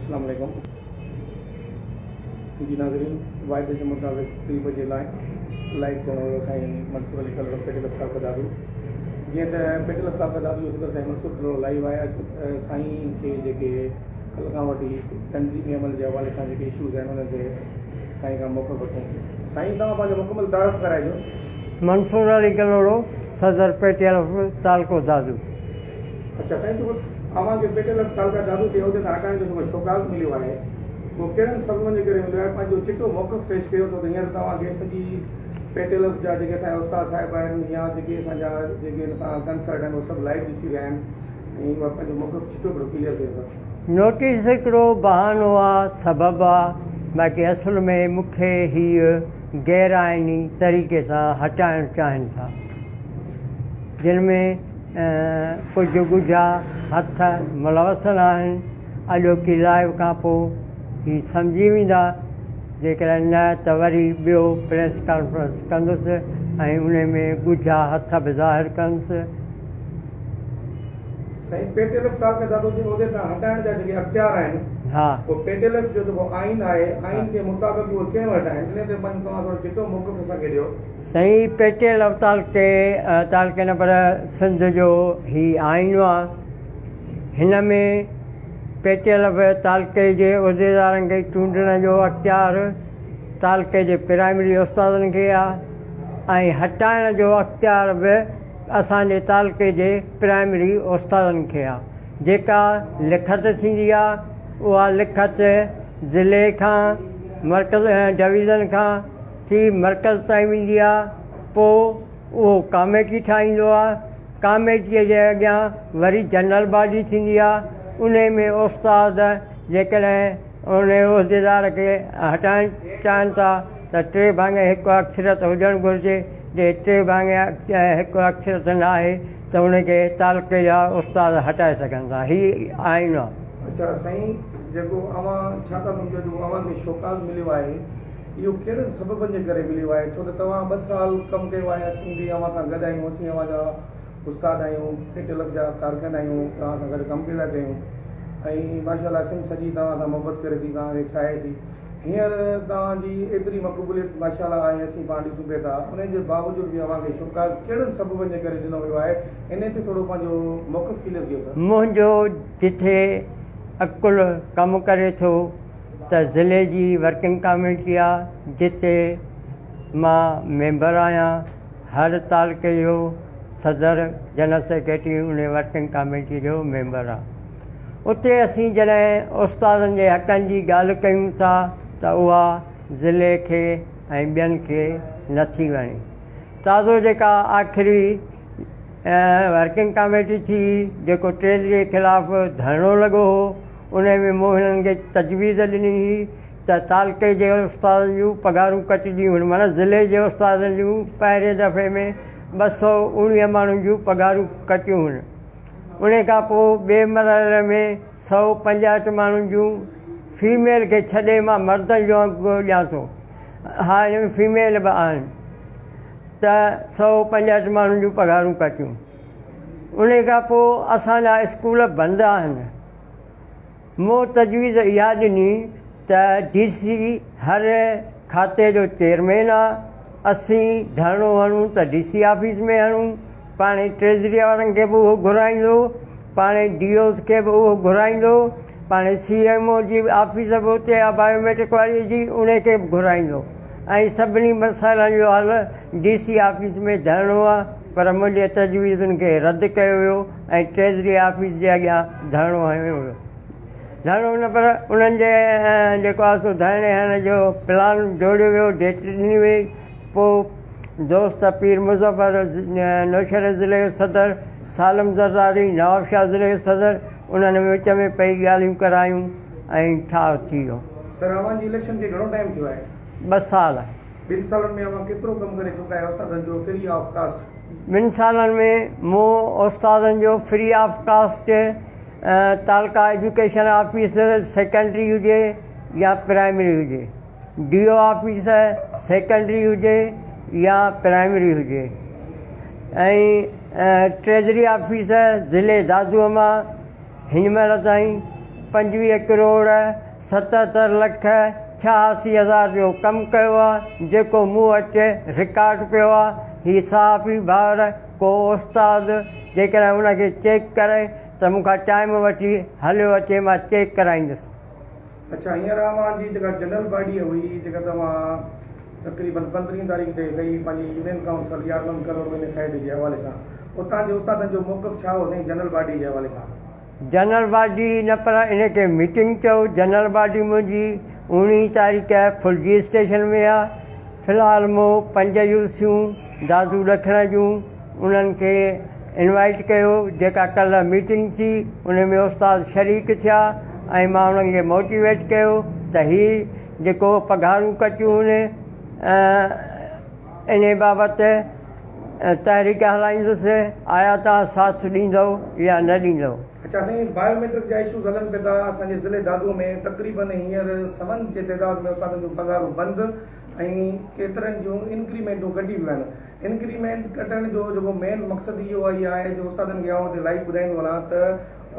اسلام عليڪم جي ناظرين واعدي جي مطابق ٽي بجي لاء لائيو ٿيڻ هيو سائين منصور علي ڪلهوڙو پيٽل اسٽاف دادو جيئن ته پيٽل اسٽاف دادو جو صدر سائين منصور ڪلهوڙو لائيو آهي اڄ سائين کي جيڪي ڪل کان وٺي تنظيمي عمل جي حوالي سان جيڪي اشوز آهن انهن تي سائين کان موقف وٺون سائين توهان پنهنجو مڪمل تعارف ڪرائجو. منصور علي ڪلهوڙو صدر پيٽل تعلقو دادو. اڇا سائين جيڪو اوهان کي پيٽل تعلقه دادو جي عهدي تان هٽائڻ جو جيڪو شوڪاز مليو آهي اهو ڪهڙن سببن جي ڪري مليو آهي پنهنجو چٽو موقف پيش ڪيو ڇو ته هينئر توهان کي سڄي پيٽل جا جيڪي اسان جا استاد صاحب آهن يا جيڪي اسان جا جيڪي ان سان ڪنسرٽ آهن اهي سڀ لائيو ڏسي رهيا آهن ۽ اها پنهنجو موقف چٽو هڪڙو ڪليئر ڪيو سر. نوٽيس هڪڙو بهانو آ سبب آ باقي اصل ۾ مون کي هيء غير آئيني طريقي سان هٽائڻ چاهين ٿا جن ۾ ڪجهه ڳجها هٿ ملوث آهن. اڄوڪي لائيو کان پوء هي سمجهي ويندا. جيڪڏهن نه ته وري ٻيو پريس ڪانفرنس ڪندس ۽ انهي ۾ ڳجها هٿ به ظاهر ڪندس. سائين پي ٽي ايل ايف تعلقه دادو جي عهدي تان هٽائڻ جا جيڪي اختيار آهن اهو پي ٽي ايل ايف جو جيڪو آئين آهي آئين جي مطابق اهي ڪنهن وٽ آهن انهي تي پنهنجو توهان ٿورو چٽو موقف اسان کي ڏيو. سائين پي ٽي ايل ايف تعلقي تعلقي نه پر سنڌ جو هي آئين آ هن ۾ پي ٽي ايل ايف تعلقي جي عهديدارن کي چونڊڻ جو اختيار تعلقي جي پرائمري استادن کي آ ۽ هٽائڻ جو اختيار به اسان جي تعلقي جي پرائمري استادن کي آ جيڪا لکت ٿيندي آ اها لکت ضلعي کان مرڪز ڊويزن کان ٿي مرڪز تائين ويندي آ پوء اهو ڪاميٽي ٺاهيندو آ ڪاميٽيء جي اڳيان وري جنرل باڊي ٿيندي آ انهي ۾ استاد جيڪڏهن انهي عهديدار کي هٽائڻ چاهين ٿا ته ٽي ڀاڱي هڪ اڪثريت هجڻ گهرجي جي ٽي ڀاڱي هڪ اڪثريت نه آهي ته ان کي تعلقي جا استاد هٽائي سگهن ٿا هي آئين آ. اڇا سائين جيڪو اوهان ڇا ٿا سمجهو جيڪو اوهان کي شوڪاز مليو آهي اهو ڪهڙن سببن جي ڪري مليو آهي ڇو ته توهان ٻه سال ڪم ڪيو آهي اسين به اوهان سان گڏ آهيون اسين اوهان جا استاد آهيون ايٽ جا ڪارڪن آهيون توهان سان گڏ ڪم پئي ٿا ڪيون ۽ ماشاء الله سنڌ سڄي توهان سان محبت ڪري ٿي توهان کي چاهي ٿي هينئر توهان جي ايتري مقبوليت ماشاء الله آهي اسين پاڻ ڏسون پئي ٿا ان جي باوجود به اوهان کي شوڪاز ڪهڙن سببن جي ڪري ڏنو ويو آهي ان تي ٿورو پنهنجو موقف ڪليئر ڪيو ته. منهنجو جٿي عقل ڪم ڪري ٿو ته ضلعي جي ورڪنگ ڪاميٽي آ جتي مان ميمبر آهيان هر تعلقي جو صدر جنرل سيڪريٽري ان ورڪنگ ڪاميٽي جو ميمبر آ اتي اسين جڏهن استادن جي حقن جي ڳالهه ڪيون ٿا ته اها ضلعي کي ۽ ٻين کي نٿي وڻي تازو جيڪا آخري ورڪنگ ڪاميٽي ٿي جيڪو ٽريزري خلاف ڌرڻو لڳو هو انهي ۾ مون هنن کي تجويز ڏني هئي ته تعلقي جي استادن جون پگهارون ڪٽجي وڃن معنيٰ ضلعي جي استادن جون پهرين دفعي ۾ 219 ماڻهن جون پگهارون ڪٽيون هن انهي کان پوء ٻئي مرحلي ۾ 165 ماڻهن جون فيميل کي ڇڏي مان مردن جو انگ ڏيان ٿو ها ان ۾ فيميل به آهن ته 165 ماڻهن جون پگهارون ڪٽيون. انهي کان پوء اسان جا اسڪول بند آهن. مون تجويز اها ڏني ته ڊي سي هر کاتي جو چيئرمين آ، اسين ڌرڻو هڻون ته ڊي سي آفيس ۾ هڻون، پاڻهي ٽريزري وارن کي به اهو گهرائيندو، پاڻهي ڊي اوز کي به اهو گهرائيندو، پاڻهي سي ايم او جي آفيس به اتي آ بايوميٽرڪ واري جي انهي کي به گهرائيندو. ۽ سڀني مسئلن جو حل ڊي سي آفيس ۾ ڌرڻو آ پر منهنجي تجويزن کي رد ڪيو ويو ۽ ٽريزري آفيس جي اڳيان ڌرڻو هنيو ويو ڌرڻو نه پر انهن جي جيڪو آ سو ڌرڻي هڻڻ جو پلان جوڙيو ويو ڊيٽ ڏني وئي پوء دوست پير مظفر نوشهري ضلعي جو صدر سالم زرداري نوابشاهه ضلعي جو صدر انهن وچ ۾ پئي ڳالهيون ڪرايون ۽ ٺاهه ٿي ويو. سر اوهان جي اليڪشن کي گهڻو ٽائيم ٿيو آهي؟ ٻه سال. ٻن سالن ۾ اوهان ڪيترو ڪم ڪري چڪا آهيو استادن جو فري آف ڪاسٽ؟ ٻن سالن ۾ مون استادن جو free of cost taluka education office secondary هجي يا پرائمري هجي ڊي او آفيس سيڪنڊري هجي يا پرائمري هجي ۽ ٽريزري آفيس ضلعي دادوء مان هن مهل تائين 25 ڪروڙ 77 لک 86 هزار جو ڪم ڪيو آ، جيڪو مون وٽ رڪارڊ پيو آ. هي صحافي ڀائر ڪو استاد جيڪڏهن ان کي چيڪ ڪري ته مون کان ٽائيم وٺي هليو اچي مان چيڪ ڪرائيندس. اڇا هينئر اوهان جي جيڪا جنرل باڊي هئي جيڪا توهان تقريبن پندرهين تاريخ تي ڪئي پنهنجي يونين ڪائونسل يارمند ڪلهوڙو ان سائيڊ جي حوالي سان اتان جي استادن جو موقف ڇا هو سائين جنرل باڊي جي حوالي سان؟ جنرل باڊي نه پر ان کي ميٽنگ چئو جنرل باڊي منهنجي اوڻيهين تاريخ ڦلجي اسٽيشن ۾ آ في الحال مون پنج يوسيون دادو ڏکڻ جون انهن کي انوائيٽ ڪيو جيڪا ڪلهه ميٽنگ ٿي ان ۾ استاد شريڪ ٿيا ۽ مان انهن کي موٽيويٽ ڪيو ته هي جيڪو پگهارون ڪٽيون آهن انهي بابت تحريڪ هلائيندس آيا توهان ساٿ ڏيندؤ يا نه ڏيندؤ. اڇا سائين بايو ميٽرڪ جا اشوز هلن پيا ٿا اسان جي ضلعي دادو ۾ تقريبن هينئر سون جي تعداد ۾ استادن جون پگهارون بند ۽ ڪيترن جون انڪريمينٽون ڪٽي ويون آهن انڪريمينٽ ڪٽڻ جو جيڪو مين مقصد اهو ئي آهي جو استادن کي آئون هتي لائيو ٻڌائيندو هلان ته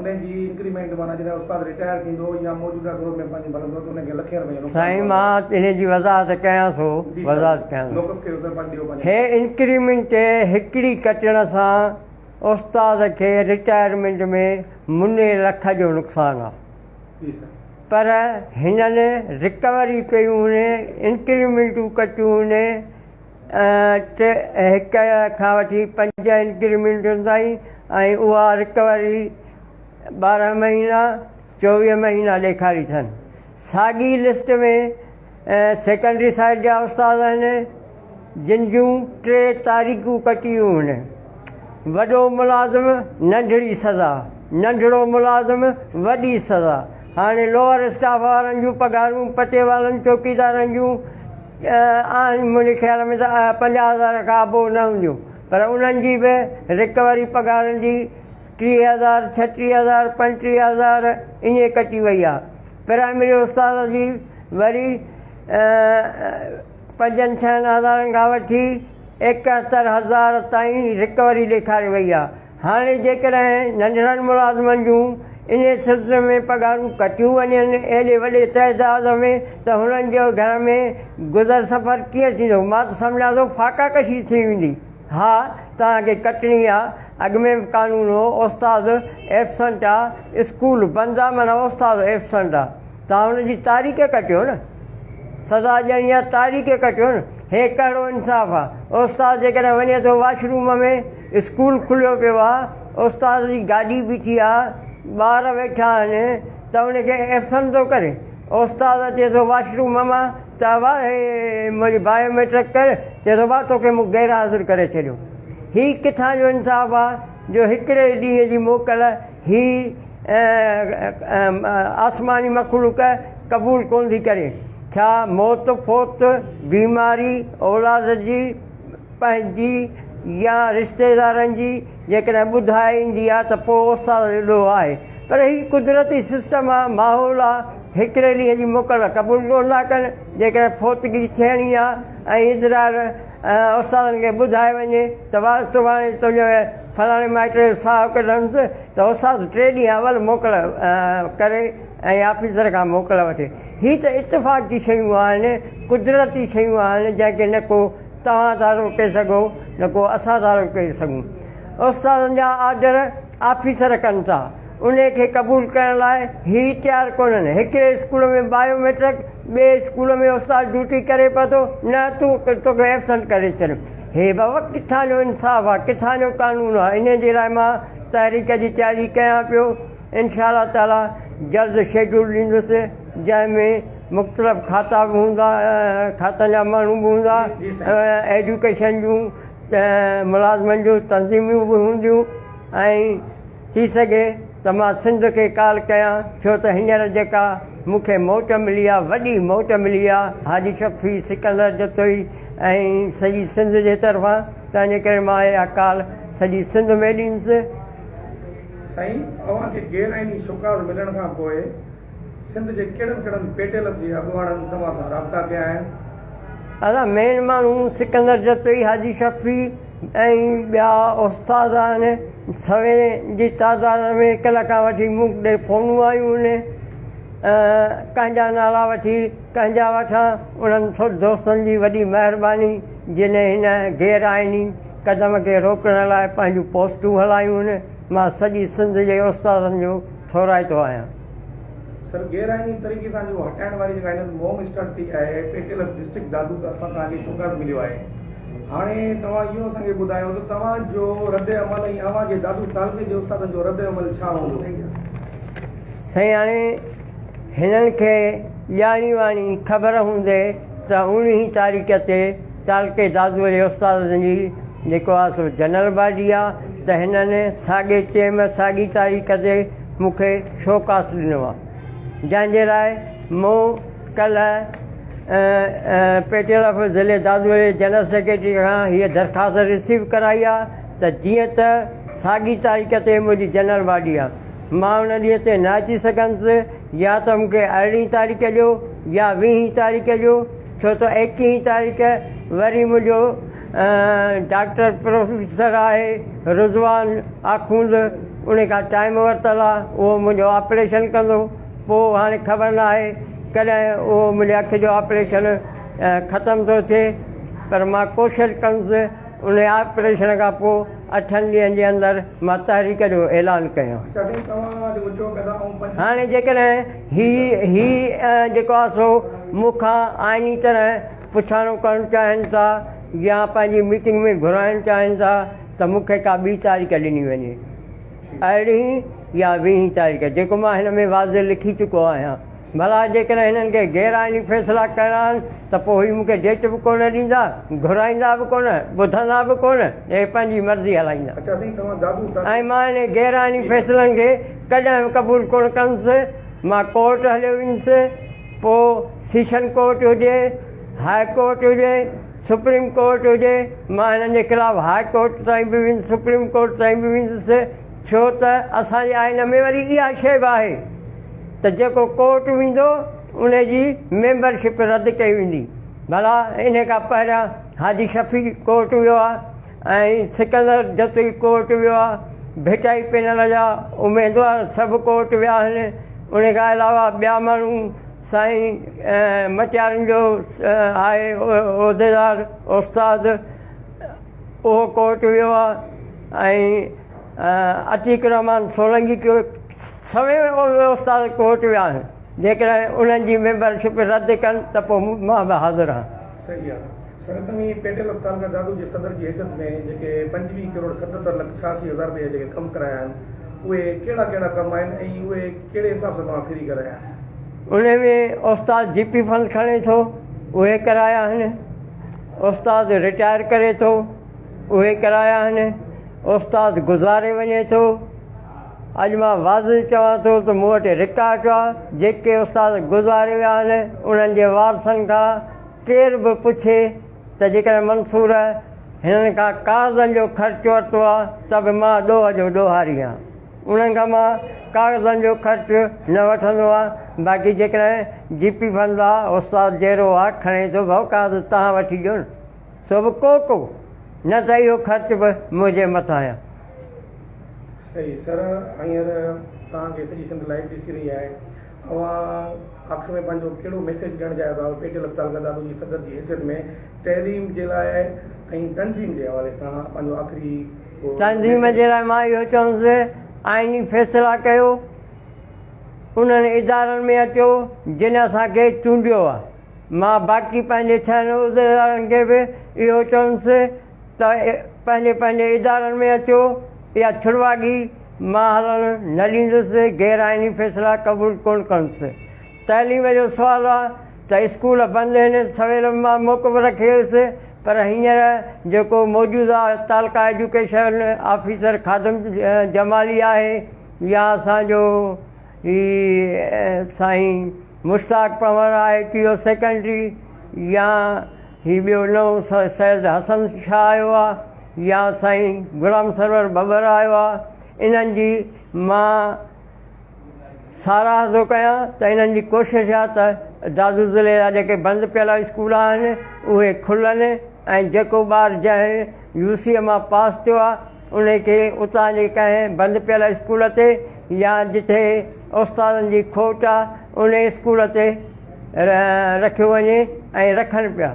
ان جي انڪريمينٽ معنيٰ جڏهن استاد رٽائر ٿيندو يا موجوده دور ۾ پنهنجي ڀلندو ته ان کي لکين رپين جو نقصان سائين مان ان جي وضاحت ڪيان ٿو جي سر وضاحت ڪيان ٿو موقف ڪيو سر پنهنجو ڏيو پنهنجو هي انڪريمينٽ هڪڙي ڪٽڻ سان استاد کي رٽائرمينٽ ۾ مني لک جو نقصان آ جي سر. پر هنن رڪوري ڪيون انڪريمينٽون ڪٽيون ٽي هڪ کان وٺي پنج انڪريمينٽن تائين ۽ اها رڪوري 12 مهينا 24 مهينا ڏيکاري اٿن. ساڳي لسٽ ۾ سيڪنڊري سائيڊ جا استاد آهن جن جون ٽي تاريخون ڪٽيون آهن. وڏو ملازم ننڍڙي سزا، ننڍڙو ملازم وڏي سزا. هاڻي لوئر اسٽاف وارن جون پگهارون پٽيوالن چوڪيدارن جون آهن منهنجي خيال ۾ ته 50 هزار کان ابو نه هونديون پر انهن جي به رڪوري پگهارن جي 30 هزار، 36 هزار، 35 هزار ائين ڪٽي وئي آهي. پرائمري استاد جي وري پنجن ڇهن هزارن کان وٺي 71 هزار تائين رڪوري ڏيکاري وئي آهي. هاڻي جيڪڏهن ننڍڙن ملازمن جون انهي سلسلي ۾ پگهارون ڪٽيون وڃن ايڏي وڏي تعداد ۾ ته هنن جو گهر ۾ گذر سفر ڪيئن ٿيندو؟ مان ته سمجهان ٿو فاقا ڪشي ٿي ويندي. ها توهان کي ڪٽڻي آ، اڳ ۾ به قانون هو استاد ايبسنٽ آ، اسڪول بند آ معنيٰ استاد ايبسنٽ آ. توهان هن جي تاريخ ڪٽيو نه. سزا ڏيڻي آ تاريخ ڪٽيو نه. هي ڪهڙو انصاف آ. استاد جيڪڏهن وڃي ٿو واش روم ۾ اسڪول کليو پيو آ استاد جي گاڏي بيٺي آ ٻار ويٺا آهن ته ان کي ايبسنٽ ٿو ڪري. استاد اچي ٿو واش روم مان ته ابا هي منهنجي بايو ميٽرڪ ڪر چئي ٿو ڀاء توکي مون غير حاضر ڪري ڇڏيو. هي ڪٿان جو انصاف آ جو هڪڙي ڏينهن جي موڪل هي آسماني مخلوق قبول ڪونه ٿي ڪري. ڇا موت فوت، بيماري، اولاد جي، پنهنجي يا رشتيدارن جي جيڪڏهن ٻڌائي ايندي آ ته پوء استاد جو ڏوهه آهي. پر هي قدرتي سسٽم آ، ماحول آ، هڪڙي ڏينهن جي موڪل قبول ڪونه ٿا ڪن. جيڪڏهن فوتگي ٿيڻي آ ۽ عزرائيل استادن کي ٻڌائي وڃي ته واء سڀاڻي تنهنجو فلاڻي مائٽ جو ساهه ڪڍندس ته استاد ٽي ڏينهن اول موڪل ڪري ۽ آفيسر کان موڪل وٺي. هي ته اتفاقي شيون آهن، قدرتي شيون آهن، جنهن کي نه ڪو توهان ٿا روڪي سگهو نه ڪو اسان ٿا روڪي سگهون. استادن جا آرڊر آفيسر ڪن ٿا، انهي کي قبول ڪرڻ لاء هي تيار ڪونهن. هڪڙي اسڪول ۾ بايو ميٽرڪ، ٻئي اسڪول ۾ استاد ڊيوٽي ڪري پيو ٿو، نه تون توکي ايبسنٽ ڪري ڇڏيم. هي بابا ڪٿان جو انصاف آ، ڪٿان جو قانون آ. انهي جي لاء مان تحريڪ جي تياري ڪيان پيو. انشاء الله تعالي جلد شيڊول ڏيندس جنهن ۾ مختلف کاتا به هوندا، کاتن جا ماڻهو به هوندا، ايجوڪيشن جون ملازمن جون تنظيمون به هونديون ۽ ٿي سگهي ته مان سنڌ کي ڪال ڪيان ڇو ته هينئر جيڪا مون کي موٽ ملي آ وڏي موٽ ملي آ حاجي شفيع سڪندر جتوئي ۽ سڄي سنڌ جي طرفان تنهنجي ڪري مان اها ڪال سڄي سنڌ ۾ ڏيندس. سائين اوهان کي غير آئيني شوڪاز ملڻ کان پوء سنڌ جي ڪهڙن ڪهڙن پيٽيلف جي اڳواڻن توهان سان رابطا ڪيا آهن؟ ادا مين ماڻهو سڪندر جتوئي، حاجي شفيع ۽ ٻيا استاد آهن، سوين جي تعداد ۾ ڪلهه کان وٺي مون ڏي فونون آيون آهن. ڪنهن جا نالا وٺي ڪنهن جا وٺان، انهن سڀ دوستن جي وڏي مهرباني جن هن غير آئيني قدم کي روڪڻ لاء پنهنجون پوسٽون هلايون آهن. مان سڄي سنڌ جي استادن جو ٿورائتو آهيان. سر غير آئيني طريقي سان جو هٽائڻ واري جيڪا هنن مهم اسٽارٽ ڪئي آهي پيٽيل آف ڊسٽرڪٽ دادو طرفان توهان کي شوڪاز مليو آهي هاڻي توهان اهو اسان کي ٻڌايو ته توهان جو رد عمل ۽ اوهان جي دادو تعلقي جي استادن جو رد عمل ڇا هوندو؟ سائين هاڻي هنن کي ڄاڻي واڻي خبر هوندي ته اوڻيهين تاريخ تي تعلقي دادو جي استادن جي جيڪو آهي سو جنرل باڊي آهي ته هنن ساڳي ٽيم ساڳي تاريخ تي مون کي شوڪاس ڏنو آهي جنهن جي لاء مون ڪلهه پيٽيل آف ضلعي دادو جي جنرل سيڪريٽري کان هيء درخواست رسيو ڪرائي آهي ته جيئن ته ساڳي تاريخ تي منهنجي جنرل باڊي آهي مان ان ڏينهن تي نه اچي سگهندس يا ته مون کي ارڙهين تاريخ ڏيو يا ويهين تاريخ ڏيو ڇو ته ايڪيهين تاريخ وري منهنجو ڊاڪٽر پروفيسر آهي رضوان آخوند ان کان ٽائيم ورتل آهي اهو منهنجو آپريشن ڪندو پوء هاڻي خبر نه آهي ڪڏهن اهو منهنجي اک جو آپريشن ختم ٿو ٿئي پر مان ڪوشش ڪندس ان آپريشن کان پوء اٺن ڏينهن جي اندر مان تحريڪ جو اعلان ڪيان. هاڻي جيڪڏهن هي هي جيڪو آهي سو مون کان آئيني طرح پڇاڻو ڪرڻ چاهين ٿا يا پنهنجي ميٽنگ ۾ گهرائڻ چاهين ٿا ته مون کي ڪا ٻي تاريخ ڏني وڃي ارڙهين يا ويهين تاريخ جيڪو مان هن ۾ واضح لکي چڪو آهيان. ڀلا جيڪڏهن هنن کي غير آئيني فيصلا ڪرڻا آهن ته پوء هي مون کي ڊيٽ به ڪونه ڏيندا، گهرائيندا به ڪونه، ٻڌندا به ڪونه، هي پنهنجي مرضي هلائيندا. ۽ مان انهن غير آئيني فيصلن کي ڪڏهن به قبول ڪونه ڪندس، مان ڪورٽ هليو ويندس، پوء سيشن ڪورٽ هجي، هاء ڪورٽ هجي، سپريم ڪورٽ هجي، مان هنن جي خلاف هاء ڪورٽ تائين به ويندس، سپريم ڪورٽ تائين به ويندس، ڇو ته اسان جي آئين ۾ وري اها شيء به آهي. ته جيڪو ڪورٽ ويندو ان جي ميمبر شپ رد ڪئي ويندي. ڀلا انهي کان پهريان حاجي شفيع ڪورٽ ويو آهي ۽ سڪندر جتوئي ڪورٽ ويو آهي، ڀٽائي پينل جا اميدوار سڀ ڪورٽ ويا آهن، ان کان علاوه ٻيا ماڻهو سائين مٽيارين جو آهي عهديدار استاد اهو ڪورٽ ويو آهي ۽ عتيق الرحمان سولنگي سوين استاد ڪورٽ ويا آهن، جيڪڏهن انهن جي ميمبر شپ رد ڪن ته پوء مان به حاضر آهيان. صحيح آهي سر توهين پيٽيل آف تعلقه دادو جي صدر جي حيثيت ۾ جيڪي 25 ڪروڙ 77 لک 86 هزار رپيا جيڪي ڪم ڪرايا آهن اهي ڪهڙا ڪهڙا ڪم آهن ۽ اهي ڪهڙي حساب سان توهان فري ڪرايا آهن؟ انهي ۾ استاد جي پي فنڊ کڻي ٿو اهي ڪرايا آهن، استاد رٽائر ڪري ٿو اهي ڪرايا آهن، استاد گذاري وڃي ٿو. اڄ مان واضح چوان ٿو ته مون وٽ رڪارڊ آ، جيڪي استاد گذاري ويا آهن انهن جي وارثن کان ڪير به پڇي ته جيڪڏهن منصور هنن کان ڪاغذن جو خرچ ورتو آ ته به مان ڏوهه جو ڏوهاري آهيان. انهن کان مان ڪاغذن جو خرچ نه وٺندو آهيان، باقي جيڪڏهن جي پي فنڊ آ، استاد جهڙو آ کڻي ٿو ڀئو ڪاغذ تهان وٺي ڏيو نه، سو به ڪو ڪو، نه ته اهو خرچ به منهنجي مٿان آ. صحيح سر هينئر توهان کي سڄي سنڌ لائيو ڏسي رهي آهي اوهان آخر ۾ پنهنجو ڪهڙو ميسيج ڏيڻ چاهيو ٿا پيٽيل اسپتال گدادو جي صدر جي حيثيت ۾ تعليم جي لاء ۽ تنظيم جي حوالي سان پنهنجو آخري ڪو تنظيم جي لاء مان اهو چوندس آئيني فيصلا ڪيو انهن ادارن ۾ اچو جن اسان کي چونڊيو آهي مان باقي پنهنجي ڇهن عهديدارن کي به اهو چوندس ته پنهنجي پنهنجي ادارن ۾ اچو، اها ڇڙواڳي مان هلڻ نه ڏيندس، غير آئيني فيصلا قبول ڪونه ڪندس. تعليم جو سوال آ ته اسڪول بند آهن، سويل به مان موقف رکي هيس پر هينئر جيڪو موجوده تعلقه ايجوڪيشن آفيسر خادم جمالي آهي يا اسان جو هي سائين مشتاق پنهور آهي ٽي او سيڪنڊري يا هي ٻيو نئون سيد حسن شاهه آيو آ يا سائين غلام سرور ٻٻر آيو آ انهن جي مان ساراهه ٿو ڪيان ته انهن جي ڪوشش آ ته دادو ضلعي جا جيڪي بند پيل اسڪول آهن اهي کلن ۽ جيڪو ٻار جنهن يو سي مان پاس ٿيو آ ان کي اتان جي ڪنهن بند پيل اسڪول تي يا جتي استادن جي کوٽ آ ان اسڪول تي رکيو وڃي ۽ رکن پيا.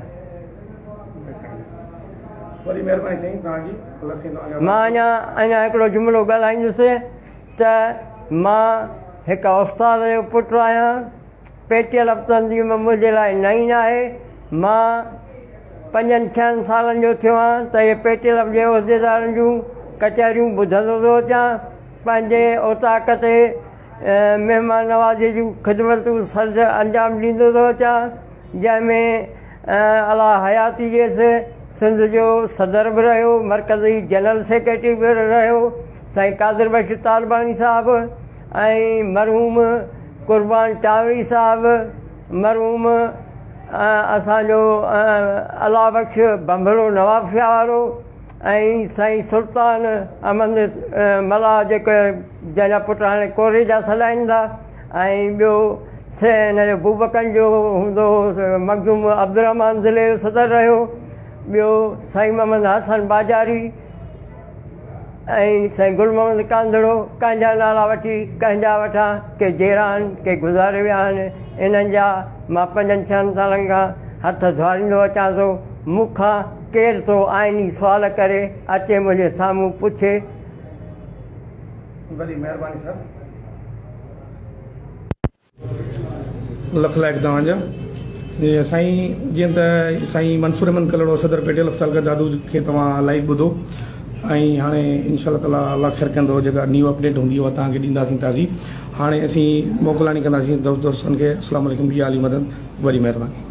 وڏي مهرباني سائين توهان جي الله سائين توهان کي مان اڃا اڃا هڪڙو جملو ڳالهائيندس ته مان هڪ استاد جو پٽ آهيان. پيٽيل تنظيم منهنجي لاء نئين ناهي. مان پنجن ڇهن سالن جو ٿيو آهيان ته اهي پيٽيل جي عهديدارن جون ڪچهريون ٻڌندو ٿو اچان. پنهنجي اوطاق تي مهمان نوازي جون خدمتون سر انجام ڏيندو ٿو اچان، جنهن ۾ الله حياتي ڏيس سنڌ جو صدر به رهيو، مرڪزي جنرل سيڪريٽري به رهيو، سائين قادر بخش طالباڻي صاحب ۽ مرحوم قربان ٽاوري صاحب، مرحوم اسان جو الله بخش ڀنڀرو نوابشاهه وارو ۽ سائين سلطان احمد ملاح جيڪو جنهن جا پٽ هاڻي ڪوريجا سڏائين ٿا ۽ ٻيو هن جو بوبڪن جو هوندو هو مخدوم عبدالرحمان ضلعي جو صدر رهيو ٻيو سائين محمد حسن باجاري ۽ سائين گل محمد ڪانڌڙو ڪنهن جا نالا وٺي ڪنهن جا وٺان ڪي جيئرا آهن ڪي گذاري ويا آهن انهن جا مان پنجن ڇهن سالن کان هٿ ڌواريندو اچان ٿو مون کان ڪير ٿو آئيني سوال ڪري اچي منهنجي سامهون پڇي. وڏي مهرباني سر. لک لائق توهان جا سائين جيئن ته سائين منصور احمد ڪلهوڙو صدر پيٽيل آف تعلقه دادو کي توهان لائيو ٻڌو ۽ هاڻي انشاء الله تعالي الله خير ڪندو جيڪا نيو اپڊيٽ هوندي اها توهان کي ڏينداسين تازي هاڻي اسين موڪلاڻي ڪنداسين دوست دوستن کي السلام عليڪم يا علي مدد وڏي مهرباني.